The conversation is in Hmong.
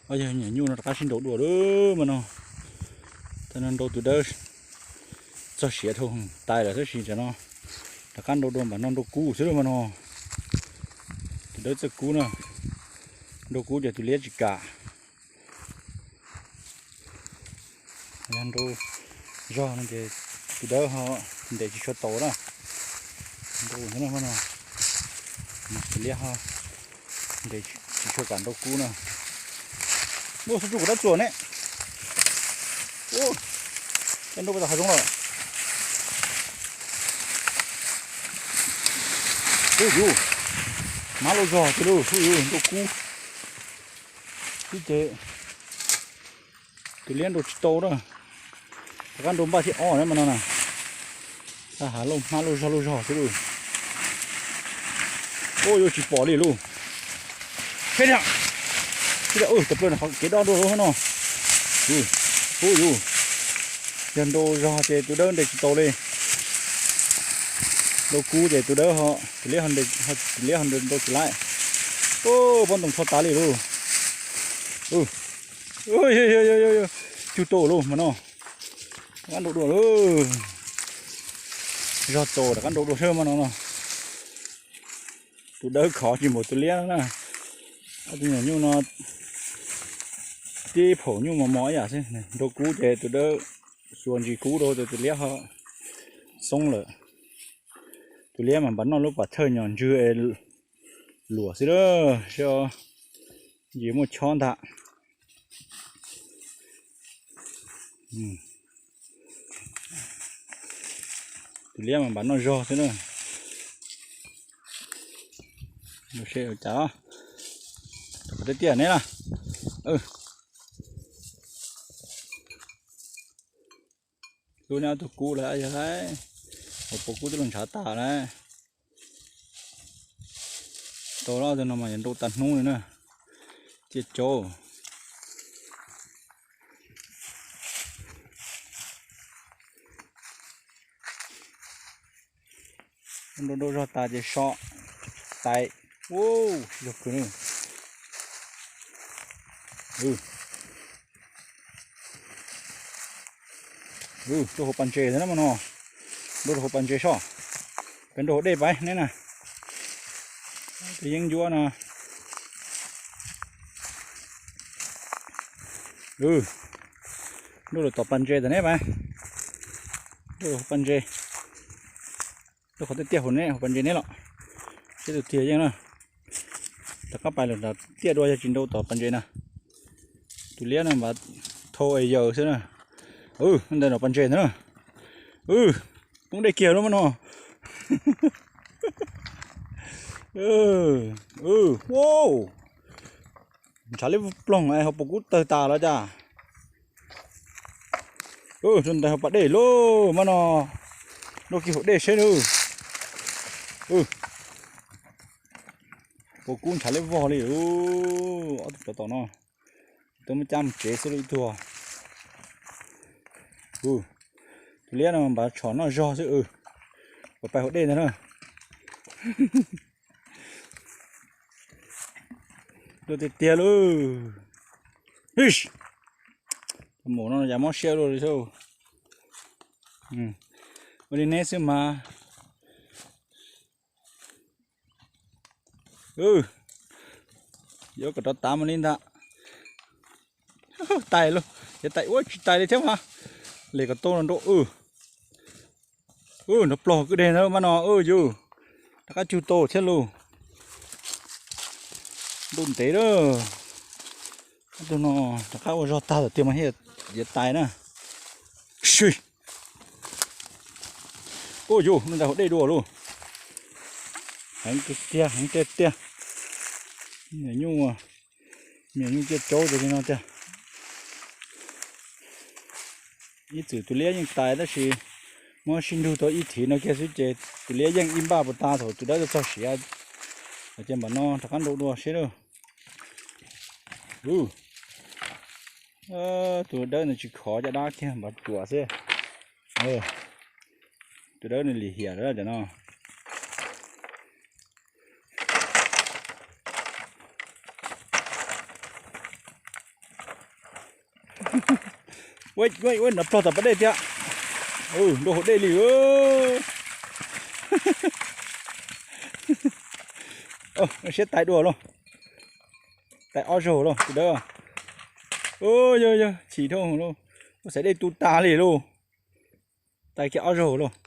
Ob yog nyuam nyuj no rov qab sib nraus dua lawm mas no. Tam no nrau tus dawb txog siav dhau tais lawm tab sis tam no rov qab nrau dua npam no nrau kub xwb lawm mas no. Tus dawb txawj kub na, nrau kub ces tus liab tsis kam. Yog nrau zog no ces tus dawb ho ntes tsis tshua tau na. Nrau no, tus liab ho ntes tsis tshua kam nrau kub na. Ua xub tsuj kuv dab txuas ne. Ua, nrau pem tom hav zoov lawm. Ub yus, hmab lauj zog tiag lauj, ub yus, nrau kub. Ub ces tus liab nrau tsis tau na. Rov qab nrau npaj thib ob na mas no na. Tag hav lauj, hmab lauj zog lauj zog xwb lauj. Ub yus, tsis pom li lauj. Thiab, thiab, ub, tawm plaws qhov kev dob dua lawm no. Ub yus, yog nrau zog ces tus dawb ntes tsis tau li. Nrau kub ces tus dawb, tus liab, tus liab ho nrau tsis laib. Ub, pob ntoo tsho tas li lauj. Cug tau lauj mas no. Rov qab nrau dua lauj. Zog tau rov qab nrau dua seb mas no no. Tus dawb khov tsis npaum tus liab no na. Ob tug nyuam nyuj no tib phaum nyuj mos mos ib yam xwb. Nrau kub ces tus dawb xuas ntsis kub rau ces tus liab ho xoob lawm. Tus liab mas npam noj lub pas thawj nyom ntswg es luam xwb lawm, seb ntsis muaj chob ntag. Tus liab mas npam noj zog xwb na. Seb ua cas, qhov tiaj tiaj ne na. Lub neb ob tug kub lawm yog lawm, hauv paus kub twb los ntshav tas lawm. Tau lawm, ob tug no mas yuav nrau tag hnub li na. Cia caub. Nrau nrau zog tas ces so tais. Ub, sib zog kawg li. Nrau hauv pas ntses ntag na mas no. Nrau rau hauv pas ntses sob. Peb nrau hauv dej pab neb na. Tus yeeb ncuab no. Nrau lawm tom pas ntses ntag neb pab. Nrau hauv pas ntses. Nrau qhov tiaj tiaj hauv neb, hauv pas ntses neb los. Seb tus tiag yeej na. Rov qab pais lawm nram tiaj dua yog tsis nrau tom pas ntses na. Tus liab no mas thau es yaws xwb na. Ntawm no pas ntses ntag na. Poob dej kiag lub mas no. Ntshav liab ploog es hauv paus kub tawg tas los cas. Rau ntawm hauv pas dej lauj mas no. Nrau kiag hauv dej seb lauj. Paus kub ntshav liab vog li. Ob tug tsov tom no. Tsis tau muaj cab mus tsev xwb lauj ib tug. Tus liab no npav tshom noj zog xwb. Pais hauv dej ntag na. Dua tiag tiag lauj. Mus no yam mob siab luaj li xwb. Ua li neb xwb mas. Yuav kom rov tav mus li ntag. Tais lauj, yog tais ua tsis tais li thiab mas. Les kom tau los nrau. Nrov ploog kwj deg ntag mas no yus. Rov qab cug tau thiab lauj. Ntuj ntev lawm. Ob tug no rov qab ua zog tag lawm tiag mas thiaj yuav tais na. Sib. Ua yus, no ntawm hauv dej dua lauj. Heev tiag tiag, heev tiag tiag. Me nyuj, me nyuj ciaj caub ces li no tiag. Ib txwm tus liab yeej tais tab sis muab sib nrug tau ib thiv no kiag xwb ces tus liab yeej ib npaj puas tas thaum tus dawb txog siav. Ces npam no rov qab nrau dua seb lauj. Tus dawb ntawd tsis khov caj dab kiag npam cuam xwb. Tus dawb nws lim hiam lawm cov no. Ua, ua, ua, nrov plog tom pas dej thiab. Nrau hauv dej li. Siab tais dua lauj. Tais ob zaug lauj, tus dawb. Yog, yog, chim dhau lauj. Ua, xaiv dej tu tag li lauj. Tais kiag ob zaug lauj.